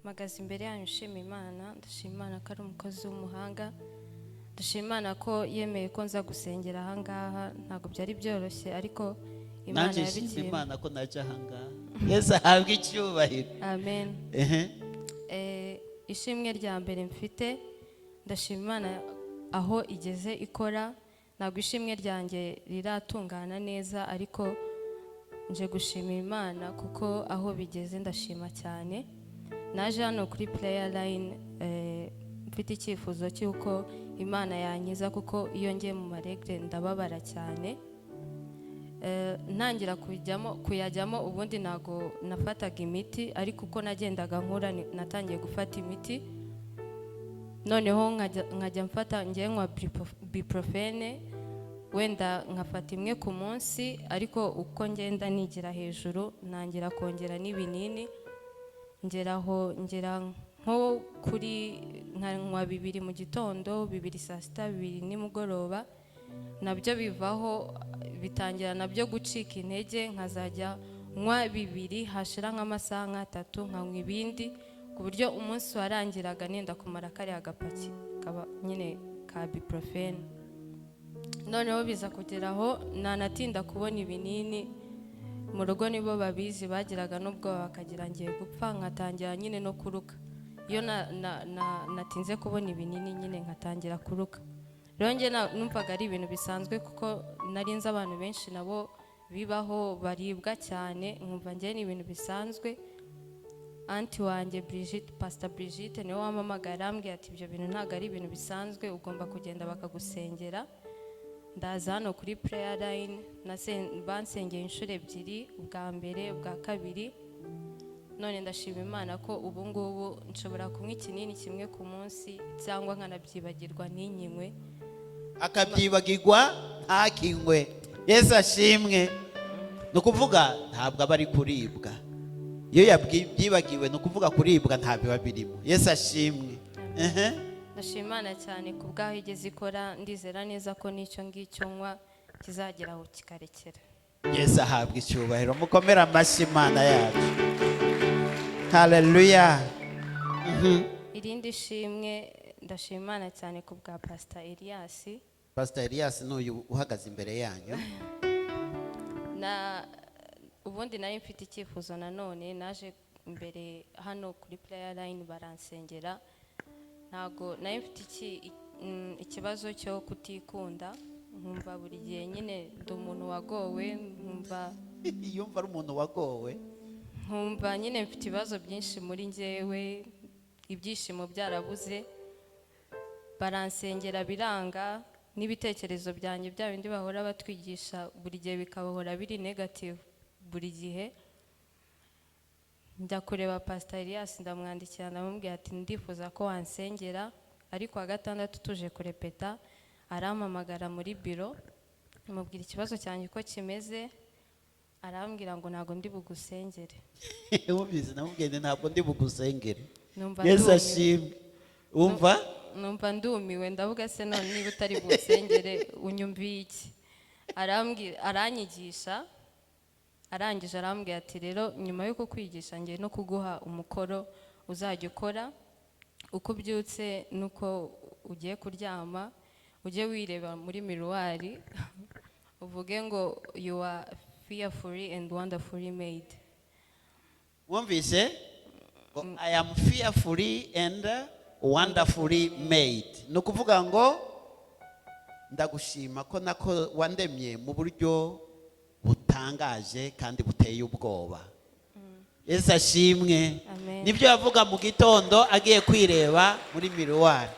Mpagaze imbere yanyu nshima Imana. Ndashima Imana ko ari umukozi w'umuhanga. Ndashima Imana ko yemeye ko nza gusengera ahangaha. Ntabwo byari byoroshye, ariko Imana Nanjye nshima yabigiyemo. Imana ko najya ahangaha. Yesu ahabwe icyubahiro. Amen. Ehe. Ishimwe rya mbere mfite, ndashima Imana aho igeze ikora. Ntabwo ishimwe ryanjye riratungana neza, ariko nje gushimira Imana kuko aho bigeze ndashima cyane. Naje hano kuri prayer line mfite icyifuzo cy'uko Imana yankiza, kuko iyo ngiye mu ma règles ndababara cyane. Ntangira kujyamo, kuyajyamo, ubundi ntabwo nafataga imiti, ariko uko nagendaga nkura natangiye gufata imiti. Noneho nkajya mfata, ngiye nywa ibuprofène, wenda nkafata imwe ku munsi, ariko uko ngenda nigira hejuru ntangira kongera n'ibinini, ngeraho ngera nko kuri nkanywa bibiri mu gitondo, bibiri saa sita, bibiri nimugoroba. Nabyo bivaho, bitangira nabyo gucika intege, nkazajya nywa bibiri, hashira nk'amasaha nk'atatu nkanywa ibindi, ku buryo umunsi warangiraga nenda kumara kariya gapaki kaba nyine ka ibuprofène. Noneho biza kugera aho nanatinda kubona ibinini mu rugo, nibo babizi, bagiraga n'ubwoba bakagira ngiye gupfa, nkatangira nyine no kuruka. Iyo natinze kubona ibinini nyine nkatangira kuruka. Rero njye numvaga ari ibintu bisanzwe, kuko nari nzi abantu benshi nabo bibaho baribwa cyane, nkumva njye ni ibintu bisanzwe. Aunty wanjye Brigitte, Pastor Brigitte, niwe wampamagaye, arambwira ati: "Ibyo bintu ntabwo ari ibintu bisanzwe, ugomba kugenda bakagusengera." Ndaza hano kuri prayer line, bansengeye inshuro ebyiri, ubwa mbere, ubwa kabiri. None ndashima Imana ko ubu ngubu nshobora kunywa ikinini kimwe ku munsi, cyangwa nkanabyibagirwa ntinkinywe. Akabyibagirwa ntakinywe. Yesu ashimwe. Ni ukuvuga ntabwo aba ari kuribwa iyo yabyibagiwe, ni ukuvuga kuribwa nta biba birimo. Yesu ashimwe. Ehe. Ndashima Imana cyane ku bw'aho igeze ikora. Ndizera neza ko n'icyo ngicyo nywa kizagera aho kikarekera. Yesu ahabwa icyubahiro. Mukomere amashyi Imana yacu. Haleluya. Irindi shimwe, ndashima Imana cyane ku bwa Pastor Elias. Pastor Elias ni uyu uhagaze imbere yanyu. Na ubundi nari mfite icyifuzo nanone. Naje imbere hano kuri prayer line baransengera. Ntago nari mfite ikibazo cyo kutikunda, nkumva buri gihe nyine ndi umuntu wagowe, nkumva Yumva ari umuntu wagowe. Nkumva nyine mfite ibibazo byinshi muri njyewe, ibyishimo byarabuze. Baransengera biranga, n'ibitekerezo byanjye bya bindi bahora batwigisha buri gihe bikabahora biri negative buri gihe. Njya kureba Pastor Elias, ndamwandikira, ndamubwira ati: "Ndifuza ko wansengera." Ariko wa gatandatu tuje kurepeta, arampamagara muri biro, mubwira ikibazo cyanjye uko kimeze, arambwira ngo: "Ntabwo ndi bugusengere." Wumvise? Namubwiye nti: "Ntabwo ndi bugusengere." Numva Yesu ndumiwe. ashimwe. Wumva? Numva ndumiwe, ndavuga: "Se none niba utari busengere unyumviye iki?" Arambwira, aranyigisha, arangije arambwira ati: "Rero nyuma yo kukwigisha ngiye no kuguha umukoro uzajya ukora uko ubyutse n'uko ugiye kuryama. Ujye wireba muri miroir, uvuge ngo 'You are fearfully and wonderfully made.'" Wumvise ngo "I am fearfully and wonderfully made", ni ukuvuga ngo ndagushima ko nako wandemye mu buryo butangaje kandi buteye ubwoba. Yesu ashimwe. Amen. Nibyo yavuga mu gitondo agiye kwireba muri miroir: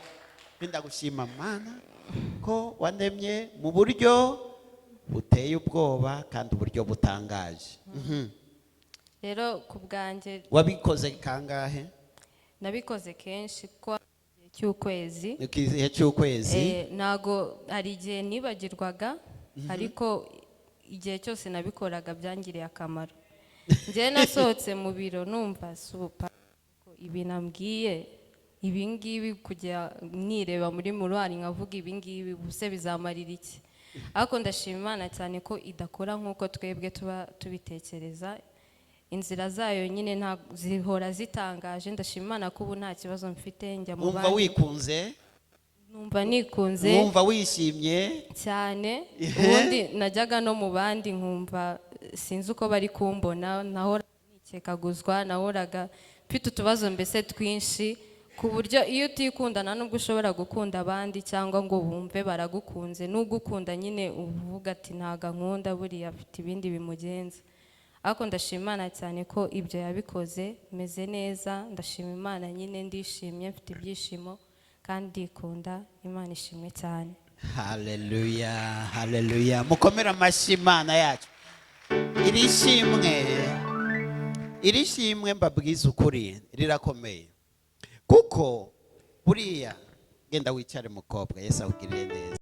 "Ndagushima Mana ko wandemye mu buryo buteye ubwoba kandi uburyo butangaje." Rero ku bwanjye Wabikoze kangahe? Nabikoze kenshi, kuko igihe cy'ukwezi. Ni ku gihe cy'ukwezi. Ntago hari igihe nibagirwaga, ariko igihe cyose nabikoraga byangiriye akamaro. Njyewe nasohotse mu biro numva super ibi nambwiye, ibi ngibi, kujya nireba muri miroir nkavuga ibi ngibi, ubuse bizamarira iki? Ariko ndashima Imana cyane ko idakora nk'uko twebwe tuba tubitekereza. Inzira zayo nyine zihora zitangaje. Ndashima Imana ko ubu nta kibazo mfite, njya mu Wumva bandi. wikunze? Numva nikunze. Wumva wishimye? Cyane. Ubundi najyaga no mu bandi nkumva sinzi uko bari kumbona, nahora nikekaguzwa, nahoraga mfite utubazo mbese twinshi, ku buryo iyo utikundana nubwo ushobora gukunda abandi cyangwa ngo bumve baragukunze, n'ugukunda nyine uvuga ati: "Ntago ankunda, buriya afite ibindi bimugenza." Ariko ndashima Imana cyane ko ibyo yabikoze, meze neza. Ndashima Imana nyine, ndishimye, mfite ibyishimo kandi ndikunda. Imana ishimwe cyane. Haleluya, haleluya! Mukomere amashyi Imana yacu. Iri shimwe, iri shimwe, mbabwiza ukuri, rirakomeye, kuko buriya genda wicare mukobwa, Yesu akugirire neza.